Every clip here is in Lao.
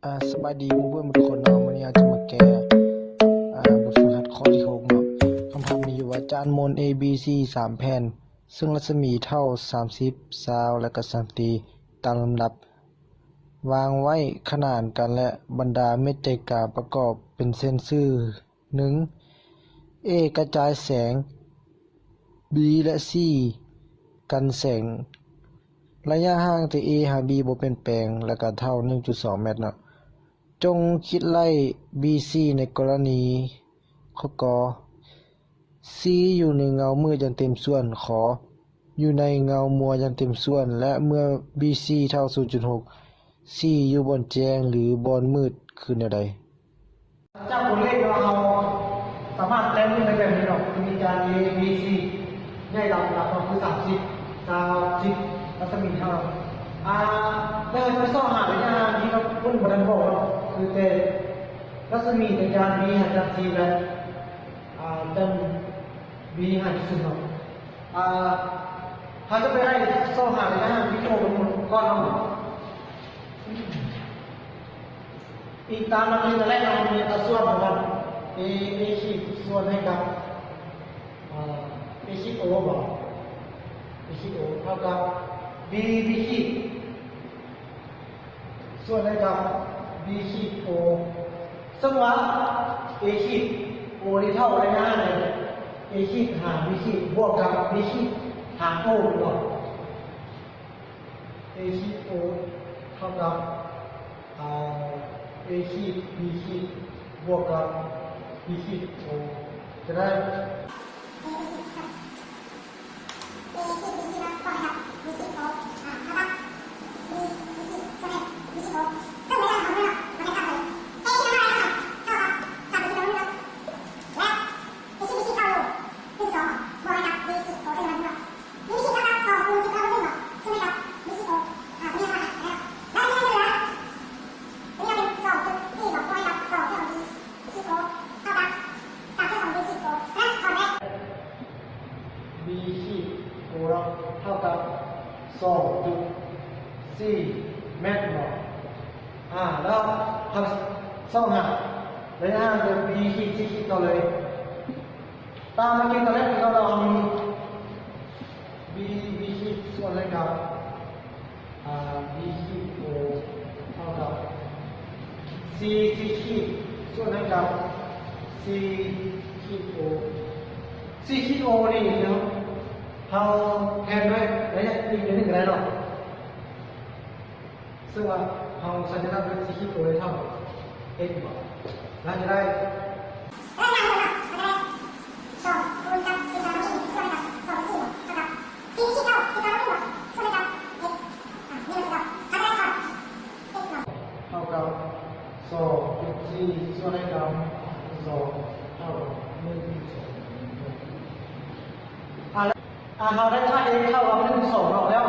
ອາ ສະບາຍດີໝູ່ເພື່ອນທຸກຄົນເນາະ, ມື້ນີ້ເຮົາຈະມາແກ້ ອາ ບົດຝຶກຫັດຂໍ້ທີຫົກເນາະ. ຄຳຖາມມີຢູ່ວ່າ ຈານມົນ ເອ ບີ ຊີ ສາມແຜ່ນ ເຊິ່ງລັດສະໝີເທົ່າສາມສິບ ຊາວ ແລະ ກະສາມສິບ ຕາມລຳດັບ ວາງໄວ້ຂະໜານກັນ ແລະ ບັນດາເມັດໃຈກາງປະກອບເປັນເສັ້ນຊື່ ໜຶ່ງ ເອ ກະຈາຍແສງ ບີ ແລະ ຊີ ກັນແສງ. ໄລຍະຫ່າງແຕ່ ເອ ຫາ ບີ ບໍ່ປ່ຽນແປງ ແລະ ກະເທົ່າ ໜຶ່ງຈຸດສອງແມັດເນາະ. ຈົ່ງຄິດໄລ່ ບີ ຊີ ໃນກໍລະນີ ຂໍ້ ກ ຊີ ຢູ່ໃນເງົາມືດຢ່າງເຕັມສ່ວນ, ຂ ຢູ່ໃນເງົາມົວຢ່າງເຕັມສ່ວນ ແລະ ເມື່ອ ບີ ຊີ ເທົ່າ ສູນຈຸດຫົກ ຊີ ຢູ່ບ່ອນແຈ້ງ ຫຼື ບ່ອນມືດ ຄືແນວໃດ? ຈາກຕົວເລກເນາະ ເຮົາສາມາດແຕ້ມລົງໄດ້ແບບນີ້ເນາະ, ຄືມີຈານ ເອ ບີ ຊີ ໃຫຍ່ລຳດັບເນາະ ຄື ສາມສິບ ຊາວ ສິບ ລັດສະໝີເທົ່າ. ອາ ແຕ່ເຮົາຈະຊອກຫາໄລຍະຫ່າງທີ່ວ່າເພິ່ນບໍ່ທັນບອກເນາະ, ຄືແຕ່ລັດສະໝີແຕ່ຈານ ບີ ຫາຈານ ຊີ ແລະ ອາ ຈານ ບີ ຫາທີ່ສຸດເນາະ. ອາ ເຮົາຈະໄປໄລ່ຊອກຫາໄລຍະຫ່າງທີ່ໂຕກັນໝົດກ່ອນເນາະ. ອີງຕາມຫຼັກນິວຕັນແລກເຮົາມີອັດສ່ວນປະມານ ເອ ເອ ຂີດສ່ວນໃຫ້ກັບ ອາ ເອ ຂີດໂອບໍ ເອ ຂີດໂອເທົ່າກັບ ບີ ບີ ຂີດ ສ່ວນໃຫ້ກັບ ບີ ຂີດໂອ. ເຊິ່ງວ່າ ເອ ຂີດໂອນີ້ເທົ່າໄລຍະຫ່າງ ເອ ຂີດຫາ ບີ ຂີດ ບວກກັບ ບີ ຂີດຫາ ໂອ ເນາະ. ເອ ຂີດໂອເທົ່າກັບ ອາ ເອ ຂີດ ບີ ຂີດ ບວກກັບ ບີ ຂີດໂອ ຈະໄດ້ ເອ ຂີດ ບີ ຂີດ ເທົ່າກັບ ບີ ຂີດ ສ່ວນໃຫ້ກັບ ບີ ຂີດໂອ ເຊິ່ງໃນທາງຂອງເຮົາເນາະ ມັນຈະເທົ່າກັນ ເອ ຂີດເທົ່າກັບ ສາມສິບ ໜຶ່ງ ແລະ ເອ ຂີດ ບີ ຂີດເທົ່າຢູ່ ໜຶ່ງ ສອງ ບວກໃຫ້ກັບ ບີ ຂີດໂອ ເຊິ່ງໃນທາງຂອງເຮົາ ມີ ເທົ່າກັບ ສອງຄູນ ສິບເກົ້າ ເຊິ່ງໃຫ້ກັບ ບີ ຂີດໂອ ອາ ຕົວນີ້ເທົ່າກັນ ແລ້ວ ແລ້ວຕົວນີ້ເປັນ ສອງຈຸດສີ່ ບວກໃຫ້ກັບ ສອງ ເທົ່າກັບ ບີ ຂີດໂອ ເທົ່າກັບ ສາມ ເທົ່າກັບ ບີ ຂີດໂອ ແລະ ຄອນເວັກ ບີ ຂີດໂອ ເທົ່າກັບ ສອງຈຸດສີ່ແມັດເນາະ. ອາ ແລ້ວເຮົາຊອກຫາໄລຍະຫ່າງຈາກ ບີ ຂີດ ຊີ ຂີດ ຕໍ່ເລີຍ. ຕາມຫຼັກນິວຕັນແລກທີ່ເຮົາມີ ບີ ບີ ຂີດ ສ່ວນໃຫ້ກັບ ອາ ບີ ຂີດໂອ ເທົ່າກັບ ຊີ ຊີ ຂີດ ສ່ວນໃຫ້ກັບ ຊີ ຂີດໂອ. ຊີ ຂີດໂອນີ້ເນາະ ເຮົາແທນດ້ວຍໄລຍະອີກໜ້ອຍໜຶ່ງກໍໄດ້ເນາະ. ເຊິ່ງວ່າເຮົາສັນຍາລັກເປັນ ຊີ ຂີດໂອ ເທົ່າ ເອັກ ບໍ ແລ້ວຈະໄດ້ ສອງຄູນກັບ ສິບສອງ ເທົ່າກັບ ສີ່ ເທົ່າກັບ ສີ່ ເທົ່າກັບ ເອັກ ອາ ນີ້ມັນເທົ່າກັບ ເອັກ ເທົ່າກັບ ສອງຈຸດສີ່ ສ່ວນໃຫ້ກັບ ສອງ ເທົ່າກັບ ໜຶ່ງ ສອງ ອາ ອາ ເຮົາໄດ້ຄ່າ x ເທົ່າກັບ ໜຶ່ງ ສອງ ເນາະ ແລ້ວ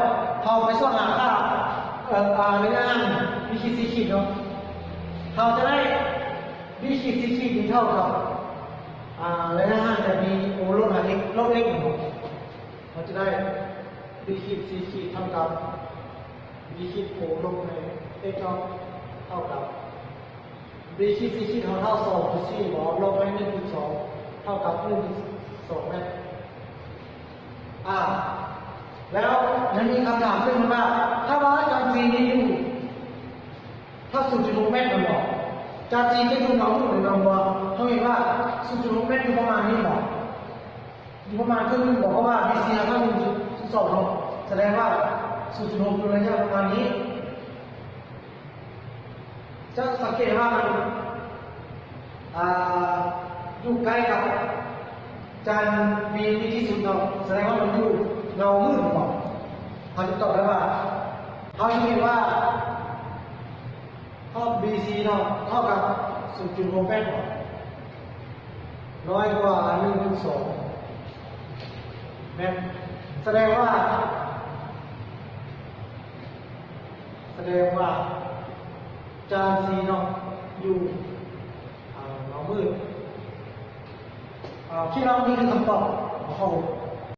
ເຮົາໄປຊອກຫາຄ່າ ເອີ ອາ ໄລຍະຫ່າງ b ຂີດ c ຂີດເນາະ ເຮົາຈະໄດ້ b ຂີດ c ຂີດນີ້ເທົ່າກັບ ອາ ໄລຍະຫ່າງຈາກ b ໂອລົບຫາ x ລົບ x ເນາະ ເຮົາຈະໄດ້ b ຂີດ c ຂີດເທົ່າກັບ b ຂີດໂອລົບໃຫ້ x ເນາະ ເທົ່າກັບ b ຂີດ c ຂີດເຮົາເທົ່າ ສອງຈຸດສີ່ ບໍ ລົບໃຫ້ ໜຶ່ງຈຸດສອງ ເທົ່າກັບ ໜຶ່ງຈຸດສອງແມັດ ອາ ແລ້ວຍັງມີຄຳຖາມຕື່ມມາວ່າ ຖ້າວ່າຈານ c ນີ້ຢູ່ ຖ້າ ສູນຈຸດຫົກແມັດແມ່ນບໍ່ ຈານ c ຈະຢູ່ເງົາໜຶ່ງຫຼືເງົາບົວ ເຮົາເຫັນວ່າ ສູນຈຸດຫົກແມັດຢູ່ປະມານນີ້ບໍ ຢູ່ປະມານເຄິ່ງໜຶ່ງບໍ ເພາະວ່າ b c ເທົ່າ ໜຶ່ງຈຸດສອງເນາະ ສະແດງວ່າ ສູນຈຸດຫົກຢູ່ໄລຍະປະມານນີ້ ຈະສັງເກດວ່າມັນ ອາ ຢູ່ໃກ້ກັບຈານ b ທີ່ສຸດເນາະ ສະແດງວ່າມັນຢູ່ເງົາມືດເນາະ ເຮົາຈະຕອບໄດ້ວ່າ ເຮົາຈະເຫັນວ່າ ຮອບ b c ເນາະ ເທົ່າກັບ ສູນຈຸດຫົກແມັດເນາະ ນ້ອຍກວ່າ ໜຶ່ງຈຸດສອງແມັດ ສະແດງວ່າ ສະແດງວ່າ ຈານ c ເນາະ ຢູ່ ອາ ເງົາມືດ ອາ ຄິດວ່ານີ້ຄືຄຳຕອບຂອງເຂົາ